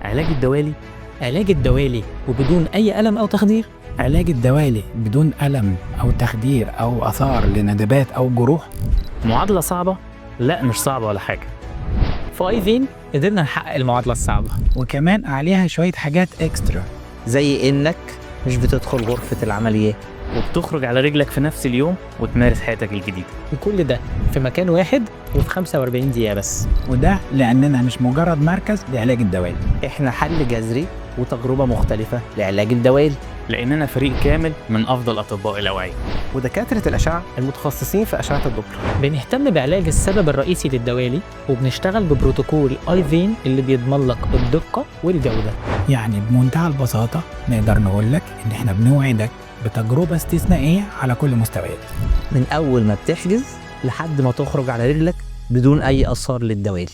علاج الدوالي. علاج الدوالي وبدون أي ألم أو تخدير. علاج الدوالي بدون ألم أو تخدير أو آثار لندبات أو جروح. معادلة صعبة؟ لا، مش صعبة ولا حاجة. في iVein قدرنا نحقق المعادلة الصعبة. وكمان عليها شوية حاجات extra، زي إنك مش بتدخل غرفة العمليات وبتخرج على رجلك في نفس اليوم وتمارس حياتك الجديدة. وكل ده في مكان واحد وفي 45 دقيقة بس. وده لأننا مش مجرد مركز لعلاج الدوالي. إحنا حل جذري وتجربة مختلفة لعلاج الدوالي. لأننا فريق كامل من أفضل أطباء الأوعية ودكاترة الأشعة المتخصصين في أشعة الدوبلر. بنهتم بعلاج السبب الرئيسي للدوالي، وبنشتغل ببروتوكول iVein اللي بيضمن لك الدقة والجودة. يعني بمنتهى البساطة نقدر نقول لك إن إحنا بنوعدك بتجربة استثنائية على كل مستويات. من أول ما بتحجز لحد ما تخرج على رجلك بدون أي آثار للدوالي.